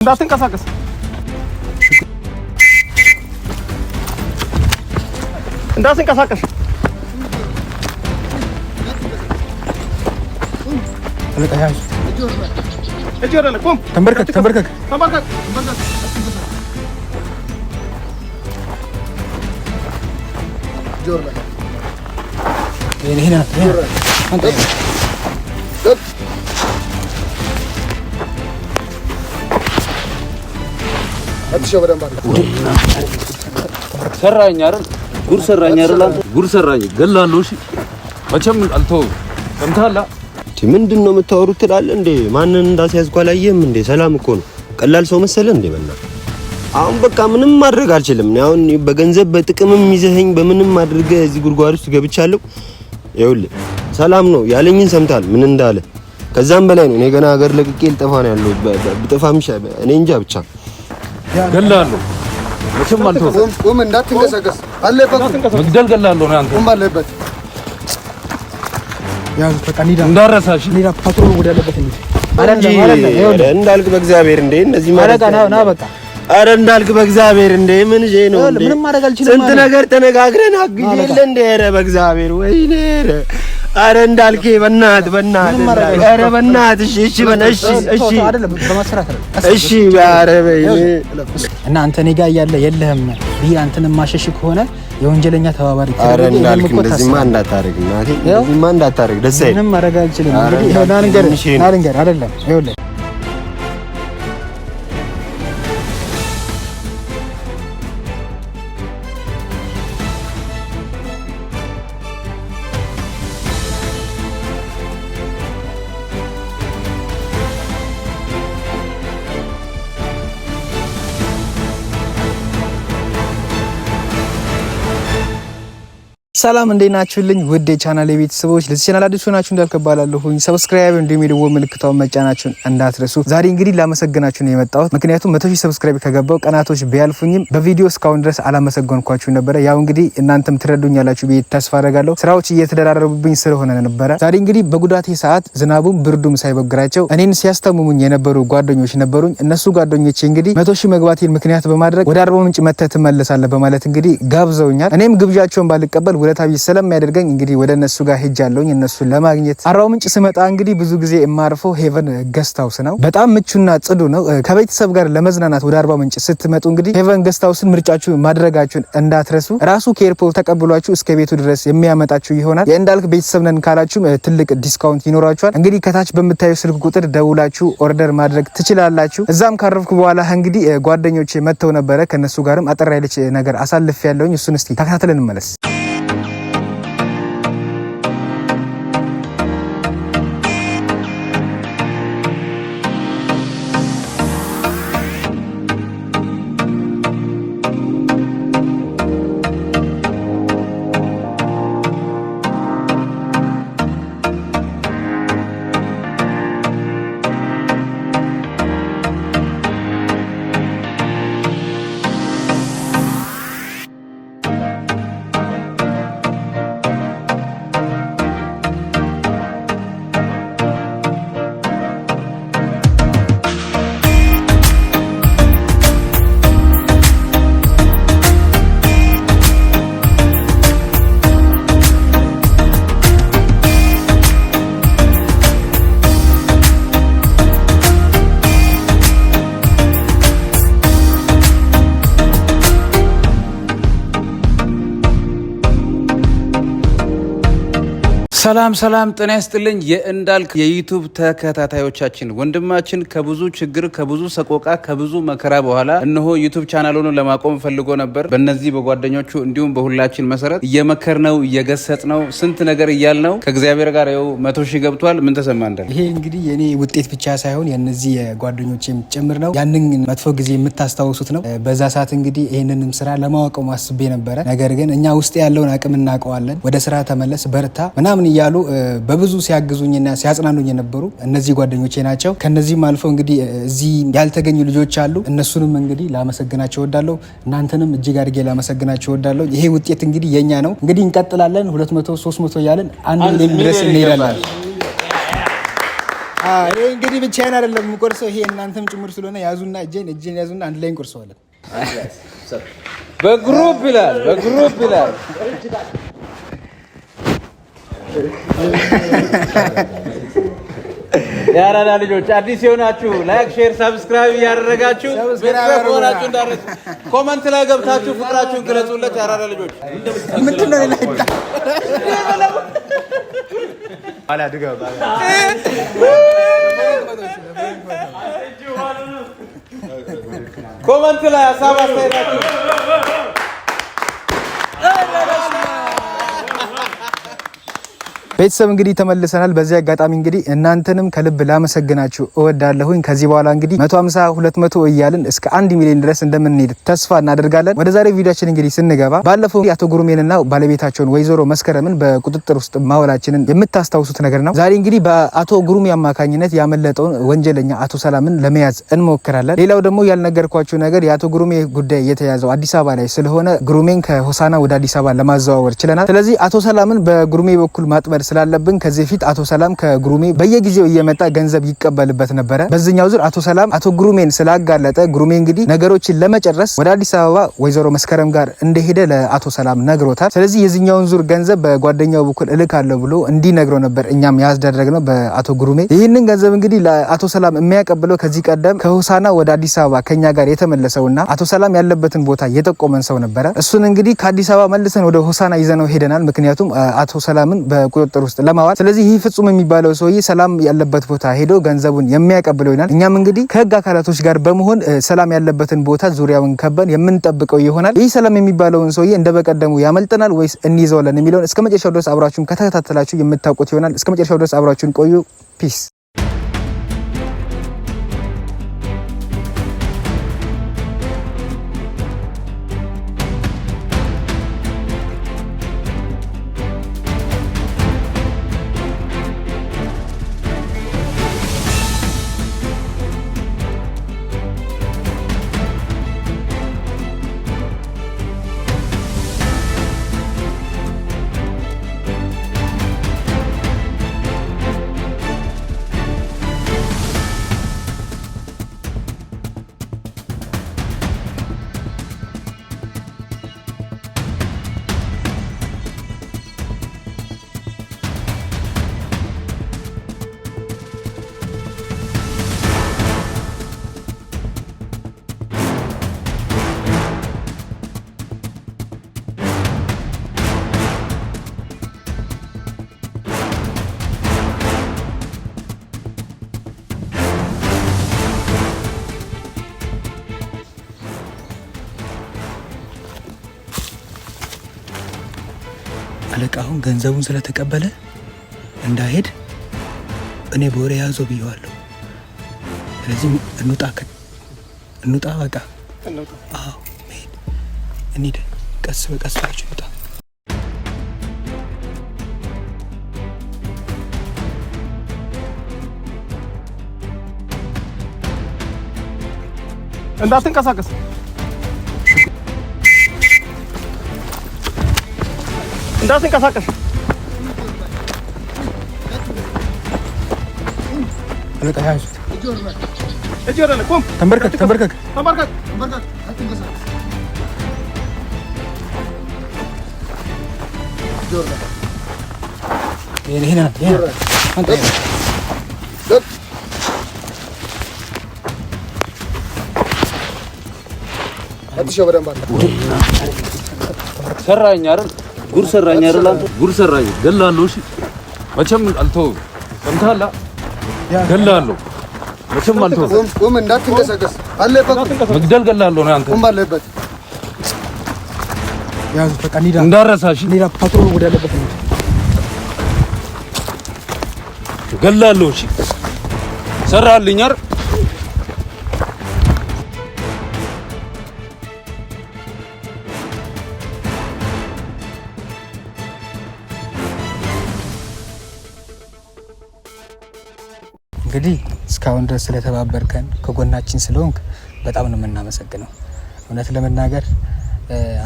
እንዳትንቀሳቀስ እንዳትንቀሳቀስ። እጅ ወደ ላይ ቁም። ተንበርከክ ተንበርከክ። ተንበርከክ። ይሄን አንተ ሰራኝ አይደል? ጉድ ሰራኝ አይደል? አንተ ጉድ ሰራኝ። ገላለሁ። እሺ መቼም አልተውም። ሰምተሃል? ምንድን ነው የምታወሩት ትላለህ እንዴ? ማንን እንዳስያዝኩ አላየህም እንዴ? ሰላም እኮ ነው። ቀላል ሰው መሰለህ እንዴ? በእናትህ አሁን በቃ ምንም ማድረግ አልችልም። እኔ አሁን በገንዘብ በጥቅምም ይዘኸኝ በምንም አድርገህ እዚህ ጉድጓድ ውስጥ ገብቻለሁ። ይኸውልህ ሰላም ነው ያለኝን ሰምተሃል፣ ምን እንዳለ። ከዛም በላይ ነው። እኔ ገና ሀገር ለቅቄ ልጠፋ ነው ያለው። ብጠፋም እኔ እንጃ ብቻ ገላለሁ። መቼም አልተውም። ቁም፣ እንዳትንቀሳቀስ። አለበት መግደል ገላለሁ ነው አንተ ቁም፣ አለበት። ያዙት። በቃ እንሂድ እንዳረሳሽ እንሂድ። ፓትሮሉ ወዳለበት እንሂድ። አይደለም አይደለም፣ ይኸውልህ እንዳልክ በእግዚአብሔር እንዴ እንደዚህ ማለት አለቃ ና ና፣ በቃ አረ እንዳልክ በእግዚአብሔር እንዴ ምን ይሄ ነው እንዴ? ምንም ማድረግ አልችልም። ስንት ነገር ተነጋግረን አግዤ የለ እንዴ? ኧረ በእግዚአብሔር ወይኔ! ኧረ ኧረ እንዳልክ በእናትህ በእናትህ ኧረ በእናትህ እሺ እሺ እሺ እሺ አይደለም በማስፈራት አይደለም። እሺ ኧረ በይኔ እና አንተ እኔ ጋር እያለ የለህም ብዬ አንተን ማሸሽ ከሆነ የወንጀለኛ ተባባሪ ኧረ እንዳልክ እንደዚህማ እንዳታደርግ እናቴ፣ እንደዚህማ እንዳታደርግ ደስ አይልም። ምንም ማድረግ አልችልም። እንግዲህ ና ልንገርህ ና ልንገርህ አይደለም ይኸውልህ ሰላም እንዴት ናችሁልኝ? ውድ የቻናል ቤተሰቦች፣ ለዚህ ቻናል አዲስ ሆናችሁ እንዳልክ እባላለሁኝ። Subscribe እንዲሁም የደወል ምልክቷን መጫናችሁን እንዳትረሱ። ዛሬ እንግዲህ ላመሰግናችሁ ነው የመጣሁት። ምክንያቱም 100,000 subscribe ከገባው ቀናቶች ቢያልፉኝም በቪዲዮ እስካሁን ድረስ አላመሰገንኳችሁ ነበረ። ያው እንግዲህ እናንተም ትረዱኛላችሁ ብዬ ተስፋ አደርጋለሁ። ስራዎች እየተደራረቡብኝ ስለሆነ ነበረ። ዛሬ እንግዲህ በጉዳቴ ሰዓት ዝናቡም ብርዱም ሳይበግራቸው እኔን ሲያስተምሙኝ የነበሩ ጓደኞች ነበሩኝ። እነሱ ጓደኞቼ እንግዲህ 100,000 መግባቴን ምክንያት በማድረግ ወደ አርባ ምንጭ መተህ ትመለሳለህ በማለት እንግዲህ ጋብዘውኛል። እኔም ግብዣቸውን ባልቀበል ውለታ ቢስ ስለሚያደርገኝ እንግዲህ ወደ እነሱ ጋር ሄጃለሁኝ እነሱን ለማግኘት። አርባ ምንጭ ስመጣ እንግዲህ ብዙ ጊዜ የማርፈው ሄቨን Guest House ነው። በጣም ምቹና ጽዱ ነው። ከቤተሰብ ጋር ለመዝናናት ወደ አርባ ምንጭ ስትመጡ እንግዲህ ሄቨን Guest House ን ምርጫችሁ ማድረጋችሁን እንዳትረሱ። ራሱ ከኤርፖርት ተቀብሏችሁ እስከ ቤቱ ድረስ የሚያመጣችሁ ይሆናል። የእንዳልክ ቤተሰብ ነን ካላችሁም ትልቅ discount ይኖራችኋል። እንግዲህ ከታች በምታዩ ስልክ ቁጥር ደውላችሁ order ማድረግ ትችላላችሁ። እዛም ካረፍኩ በኋላ እንግዲህ ጓደኞቼ መጥተው ነበረ። ከነሱ ጋርም አጠር ያለች ነገር አሳልፍ ያለውኝ እሱን እስቲ ተከታትለን እንመለስ። ሰላም ሰላም፣ ጤና ይስጥልኝ የእንዳልክ የ YouTube ተከታታዮቻችን፣ ወንድማችን ከብዙ ችግር፣ ከብዙ ሰቆቃ፣ ከብዙ መከራ በኋላ እነሆ YouTube ቻናሉን ለማቆም ፈልጎ ነበር። በእነዚህ በጓደኞቹ እንዲሁም በሁላችን መሰረት እየመከርነው እየገሰጽነው ስንት ነገር እያልነው ከእግዚአብሔር ጋር ይኸው 100,000 ገብቷል። ምን ተሰማ እንዳልክ? ይሄ እንግዲህ የኔ ውጤት ብቻ ሳይሆን የነዚህ የጓደኞቼም ጭምር ነው። ያንን መጥፎ ጊዜ የምታስታውሱት ነው። በዛ ሰዓት እንግዲህ ይህንንም ስራ ለማወቀው አስቤ ነበረ። ነገር ግን እኛ ውስጥ ያለውን አቅም እናውቀዋለን። ወደ ስራ ተመለስ፣ በርታ ምናምን እያሉ በብዙ ሲያግዙኝና ሲያጽናኑኝ የነበሩ እነዚህ ጓደኞቼ ናቸው። ከነዚህም አልፈው እንግዲህ እዚህ ያልተገኙ ልጆች አሉ። እነሱንም እንግዲህ ላመሰግናቸው እወዳለሁ። እናንተንም እጅግ አድርጌ ላመሰግናቸው እወዳለሁ። ይሄ ውጤት እንግዲህ የኛ ነው። እንግዲህ እንቀጥላለን። 200 300 እያለን 1 ሚሊዮን ድረስ እንሄዳለን። ይሄ እንግዲህ ብቻዬን አይደለም የምቆርሰው፣ ይሄ እናንተም ጭምር ስለሆነ ያዙና እጄን እጄን ያዙና አንድ ላይ እንቆርሰዋለን። በ group ይላል፣ በ group ይላል። የአራዳ ልጆች አዲስ የሆናችሁ like፣ share፣ subscribe እያደረጋችሁ ቤተሰብ ሆናችሁ እንዳረሱ comment ላይ ገብታችሁ ፍቅራችሁን ግለጹለት። የአራዳ ልጆች ምንድን ነው ሌላ comment ላይ ሀሳብ አስተያየታችሁ ቤተሰብ እንግዲህ ተመልሰናል። በዚህ አጋጣሚ እንግዲህ እናንተንም ከልብ ላመሰግናችሁ እወዳለሁኝ። ከዚህ በኋላ እንግዲህ 150 200 እያልን እስከ 1 ሚሊዮን ድረስ እንደምንሄድ ተስፋ እናደርጋለን። ወደ ዛሬ ቪዲዮአችን እንግዲህ ስንገባ ባለፈው አቶ ጉሩሜንና ባለቤታቸውን ወይዘሮ መስከረምን በቁጥጥር ውስጥ ማዋላችንን የምታስታውሱት ነገር ነው። ዛሬ እንግዲህ በአቶ ጉሩሜ አማካኝነት ያመለጠውን ወንጀለኛ አቶ ሰላምን ለመያዝ እንሞክራለን። ሌላው ደግሞ ያልነገርኳችሁ ነገር የአቶ ጉሩሜ ጉዳይ የተያዘው አዲስ አበባ ላይ ስለሆነ ጉሩሜን ከሆሳና ወደ አዲስ አበባ ለማዘዋወር ችለናል። ስለዚህ አቶ ሰላምን በጉሩሜ በኩል ማጥመድ ስላለብን ከዚህ በፊት አቶ ሰላም ከጉሩሜ በየጊዜው እየመጣ ገንዘብ ይቀበልበት ነበረ። በዚህኛው ዙር አቶ ሰላም አቶ ጉሩሜን ስላጋለጠ ጉሩሜ እንግዲህ ነገሮችን ለመጨረስ ወደ አዲስ አበባ ወይዘሮ መስከረም ጋር እንደሄደ ለአቶ ሰላም ነግሮታል። ስለዚህ የዚህኛውን ዙር ገንዘብ በጓደኛው በኩል እልካለሁ ብሎ እንዲነግረው ነበር እኛም ያስደረግነው በአቶ ጉሩሜ። ይህንን ገንዘብ እንግዲህ ለአቶ ሰላም የሚያቀብለው ከዚህ ቀደም ከሆሳና ወደ አዲስ አበባ ከኛ ጋር የተመለሰውና አቶ ሰላም ያለበትን ቦታ የጠቆመን ሰው ነበረ። እሱን እንግዲህ ከአዲስ አበባ መልሰን ወደ ሆሳና ይዘነው ሄደናል። ምክንያቱም አቶ ሰላምን በቁጥጥር ውስጥ ለማዋል። ስለዚህ ይህ ፍጹም የሚባለው ሰውዬ ሰላም ያለበት ቦታ ሄዶ ገንዘቡን የሚያቀብለው ይሆናል። እኛም እንግዲህ ከህግ አካላቶች ጋር በመሆን ሰላም ያለበትን ቦታ ዙሪያውን ከበን የምንጠብቀው ይሆናል። ይህ ሰላም የሚባለውን ሰውዬ እንደበቀደሙ ያመልጠናል ወይስ እንይዘዋለን የሚለውን እስከ መጨረሻው ድረስ አብራችሁን ከተከታተላችሁ የምታውቁት ይሆናል። እስከ መጨረሻው ድረስ አብራችሁን ቆዩ። Peace። አለቃ አሁን ገንዘቡን ስለተቀበለ እንዳይሄድ እኔ በወሬ ያዘው ብየዋለሁ። ስለዚህ እንውጣ እንውጣ፣ በቃ አዎ፣ መሄድ እንሂድ። ቀስ በቀስ ብላችሁ እንውጣ። እንዳትንቀሳቀስ እንዳትንቀሳቀስ። አለቃ ያዙት። እጅ ወደ ላይ ቁም። ተንበርከክ፣ ተንበርከክ፣ ተንበርከክ። ይሄን አንተ ሰራኝ አይደል? ጉር ሰራኝ አይደል? አንተ ጉር ሰራኝ። ገላለሁ። እሺ መቼም አልተውም። ሰምተሃል? ገላለሁ። መቼም አልተውም። ቁም፣ እንዳትንቀሳቀስ። አለበት መግደል ገላለሁ ነው አንተ። ቁም ባለበት ያዙት። በቃ እንሂድ፣ እንዳረሳሽ እንሂድ። ፓትሮል ወዳለበት እንሂድ። ገላለሁ። እሺ ሰራልኝ አይደል? እንግዲህ እስካሁን ድረስ ስለተባበርከን ከጎናችን ስለሆንክ በጣም ነው የምናመሰግነው። እውነት ለመናገር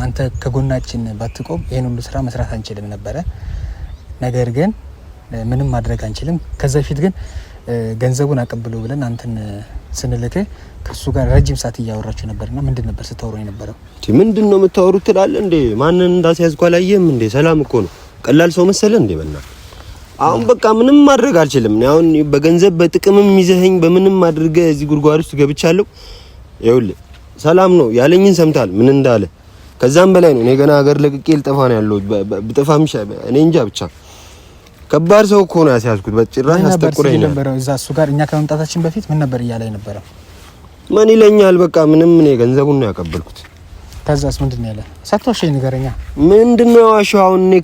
አንተ ከጎናችን ባትቆም ይህን ሁሉ ስራ መስራት አንችልም ነበረ። ነገር ግን ምንም ማድረግ አንችልም። ከዛ በፊት ግን ገንዘቡን አቀብሎ ብለን አንተን ስንልክ ከሱ ጋር ረጅም ሰዓት እያወራችሁ ነበርና ምንድን ነበር ስታወሩ የነበረው? ምንድን ነው የምታወሩት ትላለህ እንዴ? ማንን እንዳስያዝኩ አላየህም እንዴ? ሰላም እኮ ነው። ቀላል ሰው መሰለህ እንዴ? በእናትህ አሁን በቃ ምንም ማድረግ አልችልም። አሁን በገንዘብ በጥቅምም ይዘኸኝ በምንም አድርገህ እዚህ ጉድጓድ ውስጥ ገብቻለሁ። ይኸውልህ ሰላም ነው ያለኝን ሰምታል ምን እንዳለ። ከዛም በላይ ነው። እኔ ገና ሀገር ለቅቄ ልጠፋ ነው ያለው። ብጠፋም እኔ እንጃ ብቻ ከባድ ሰው እኮ ነው ያስያዝኩት። በጭራሽ አስጠቁረኝ ነው እዛ እሱ ጋር እኛ ከመምጣታችን በፊት ምን ነበር እያለ የነበረው? ምን ይለኛል? በቃ ምንም እኔ ገንዘቡን ነው ያቀበልኩት። ከዛስ ምንድን ነው ያለ? ሳትዋሸኝ ንገረኛ። ምንድን ነው የዋሸው? አሁን እኔ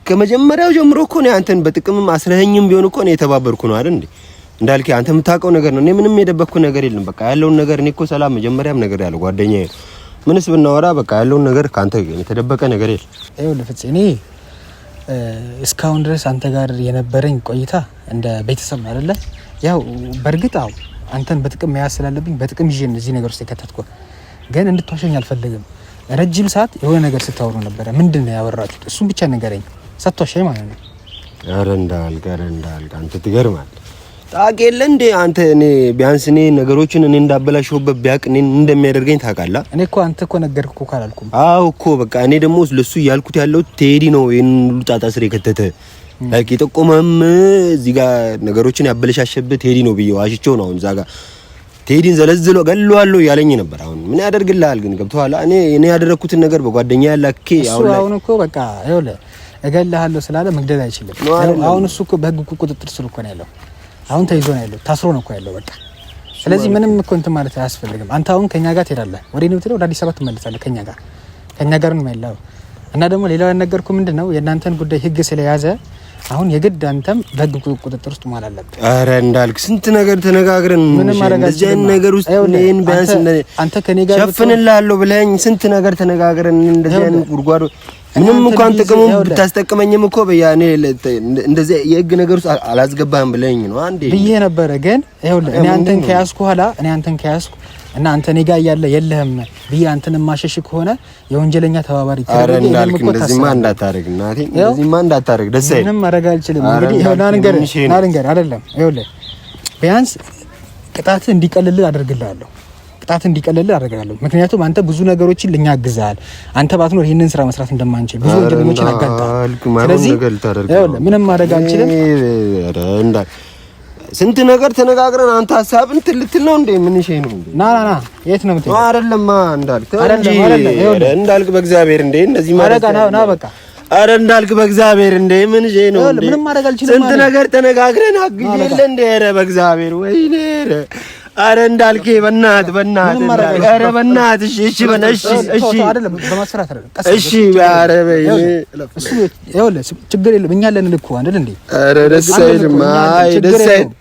ከመጀመሪያው ጀምሮ እኮ ነው አንተን በጥቅምም አስረኸኝም ቢሆን እኮ እኔ የተባበርኩ ነው አይደል እንዴ? እንዳልክ አንተ የምታውቀው ነገር ነው። እኔ ምንም የደበቅኩ ነገር የለም። በቃ ያለውን ነገር እኔ እኮ ሰላም መጀመሪያም ነገር ያለው ጓደኛዬ ነው። ምንስ ብናወራ በቃ ያለውን ነገር ከአንተ የተደበቀ ነገር የለም። ይኸውልህ ፍፄ፣ እኔ እስካሁን ድረስ አንተ ጋር የነበረኝ ቆይታ እንደ ቤተሰብ ነው አይደለ? ያው በእርግጥ አዎ አንተን በጥቅም መያዝ ስላለብኝ በጥቅም ይዤ እዚህ ነገር ውስጥ የከተትኩ፣ ግን እንድትዋሸኝ አልፈልግም። ረጅም ሰዓት የሆነ ነገር ስታወሩ ነበረ። ምንድን ነው ያወራችሁት? እሱን ብቻ ንገረኝ፣ ሳትዋሸኝ ማለት ነው። ኧረ እንዳልክ፣ ኧረ እንዳልክ አንተ ትገርማለህ። ታውቅ የለ እንዴ አንተ። እኔ ቢያንስ እኔ ነገሮችን እኔ እንዳበላሸሁበት ቢያውቅ እኔ እንደሚያደርገኝ ታውቃለህ። እኔ እኮ አንተ እኮ ነገርኩህ እኮ አላልኩም። አዎ እኮ በቃ እኔ ደግሞ ለሱ እያልኩት ያለው ቴዲ ነው ይሄን ሁሉ ጣጣ ስር የከተተ like የጠቆመም እዚህ ጋር ነገሮችን ያበለሻሸበት ቴዲ ነው ብዬ ዋሽቼው ነው። አሁን እዛ ጋር ቴዲን ዘለዝሎ ገለዋለሁ እያለኝ ነበር። አሁን ምን ያደርግልሃል ግን ገብቶሃል። እኔ ያደረኩትን ነገር በጓደኛ ያላኬ አሁን አሁን እኮ በቃ ይኸውልህ እገልሃለሁ ስላለ መግደል አይችልም። አሁን እሱ እኮ በህግ ቁጥጥር ስር እኮ ነው ያለው። አሁን ተይዞ ነው ያለው፣ ታስሮ ነው እኮ ያለው በቃ። ስለዚህ ምንም እኮ እንትን ማለት አያስፈልግም። አንተ አሁን ከኛ ጋር ትሄዳለህ፣ ወደ እኔ ብትሄድ ወደ አዲስ አበባ ትመለሳለህ። ከኛ ጋር ነው ያለው። እና ደግሞ ሌላው ያልነገርኩህ ምንድን ነው የእናንተን ጉዳይ ህግ ስለያዘ አሁን የግድ አንተም በህግ ቁጥጥር ውስጥ መዋል አለብህ። ኧረ እንዳልክ ስንት ነገር ተነጋግረን ምንም ማድረግ እንደዚህ አይነት ነገር ውስጥ እኔን ቢያንስ አንተ ከኔ ጋር ሸፍንልሃለሁ ብለኸኝ ስንት ነገር ተነጋግረን እንደዚህ አይነት ጉድጓድ ምንም እንኳን ጥቅሙን ብታስጠቅመኝም እኮ በያ እኔ እንደዚህ የህግ ነገር ውስጥ አላስገባህም ብለኸኝ ነው አንዴ ብዬ ነበረ። ግን ይኸውልህ እኔ አንተን ከያዝኩ ኋላ እኔ አንተን ከያዝኩ እና አንተ እኔ ጋር እያለ የለህም ብዬ አንተን የማሸሽ ከሆነ የወንጀለኛ ተባባሪ ኧረ እንዳልክ እንደዚህማ እንዳታደርግ እናቴ፣ እንደዚህማ እንዳታደርግ ደስ አይልም። ምንም ማድረግ አልችልም። እንግዲህ ይኸው ና ልንገርህ፣ አይደለም ይኸውልህ ቢያንስ ቅጣትህ እንዲቀልልህ አደርግልሃለሁ። ቅጣት እንዲቀልልህ አደርግልሃለሁ። ምክንያቱም አንተ ብዙ ነገሮችን ለኛ አግዘሃል። አንተ ባትኖር ይህንን ስራ መስራት እንደማንችል ብዙ ወንጀለኞችን አጋልጠሃል። ስለዚህ ይኸውልህ ምንም ማድረግ አልችልም። ስንት ነገር ተነጋግረን አንተ ሀሳብ እንትን ልትል ነው እንዴ? ምን እሺ ነው እንዴ? ና ና ና፣ የት ነው የምትሄደው? አይደለም እንዳልክ እንዳልክ በእግዚአብሔር እንዴ እንደዚህ ማለት ና ና በቃ ኧረ እንዳልክ በእግዚአብሔር እንዴ ምን እሺ ነው እንዴ? ምንም ማድረግ አልችልም። ስንት ነገር ተነጋግረን አግዤ የለ እንዴ? ኧረ በእግዚአብሔር ወይኔ! ኧረ እንዳልክ በእናትህ በእናትህ ኧረ በእናትህ እሺ እሺ እሺ እሺ አይደለም በማስፈራት አይደለም። እሺ ኧረ በይኔ እሱ ይኸውልህ ችግር የለም እኛ አለን እኮ አይደል እንዴ? ኧረ ደስ አይልም። አይ ደስ አይልም።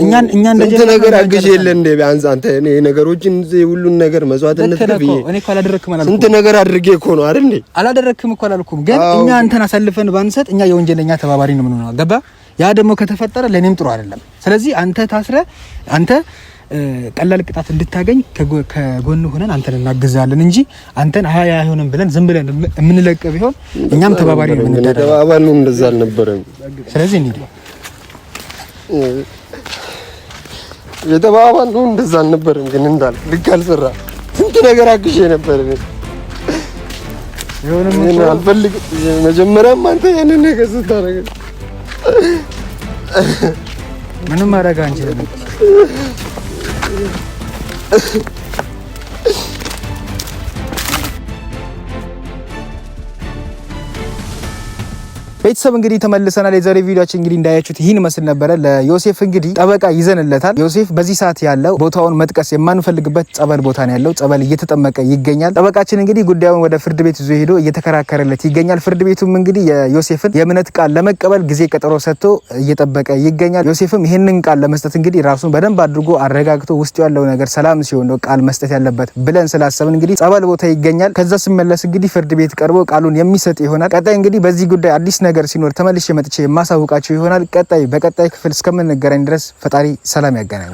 እኛን እኛን ስንት ነገር አግዤ የለ እንዴ? ቢያንስ አንተ እኔ ነገሮችን ሁሉን ነገር መስዋዕትነት ከፍዬ እኔ እኮ አላደረክም አላልኩም። ስንት ነገር አድርጌ እኮ ነው አይደል እንዴ? አላደረክም እኮ አላልኩም። ግን እኛ አንተን አሳልፈን ባንሰጥ እኛ የወንጀለኛ ተባባሪ ነው የምንሆነው። ገባ? ያ ደግሞ ከተፈጠረ ለኔም ጥሩ አይደለም። ስለዚህ አንተ ታስረ አንተ ቀላል ቅጣት እንድታገኝ ከጎን ሆነን አንተን እናግዛለን እንጂ አንተን አይ አይሆንም ብለን ዝም ብለን የምንለቅ ቢሆን እኛም ተባባሪ ነው የምንደረገው። ተባባሪ እንደዛ አልነበረም። ስለዚህ እንሂድ። የተባባልነው እንደዛ አልነበረም። ግን እንዳልክ ልክ አልሰራ ስንት ነገር አግዤ ነበር። እኔ አልፈልግም። መጀመሪያም አንተ ያንን ነገር ስታደርግ ምንም ማድረግ አንችልም። ቤተሰብ እንግዲህ ተመልሰናል። የዛሬ ቪዲዮአችን እንግዲህ እንዳያችሁት ይህን መስል ነበረ። ለዮሴፍ እንግዲህ ጠበቃ ይዘንለታል። ዮሴፍ በዚህ ሰዓት ያለው ቦታውን መጥቀስ የማንፈልግበት ጸበል ቦታ ነው ያለው። ጸበል እየተጠመቀ ይገኛል። ጠበቃችን እንግዲህ ጉዳዩን ወደ ፍርድ ቤት ይዞ ሄዶ እየተከራከረለት ይገኛል። ፍርድ ቤቱም እንግዲህ የዮሴፍን የእምነት ቃል ለመቀበል ጊዜ ቀጠሮ ሰጥቶ እየጠበቀ ይገኛል። ዮሴፍም ይህንን ቃል ለመስጠት እንግዲህ ራሱን በደንብ አድርጎ አረጋግቶ ውስጡ ያለው ነገር ሰላም ሲሆን ነው ቃል መስጠት ያለበት ብለን ስላሰብን እንግዲህ ጸበል ቦታ ይገኛል። ከዛ ስመለስ እንግዲህ ፍርድ ቤት ቀርቦ ቃሉን የሚሰጥ ይሆናል። ቀጣይ እንግዲህ በዚህ ጉዳይ አዲስ ነገር ሲኖር ተመልሼ መጥቼ የማሳውቃቸው ይሆናል። ቀጣይ በቀጣይ ክፍል እስከምንገናኝ ድረስ ፈጣሪ ሰላም ያገናኛል።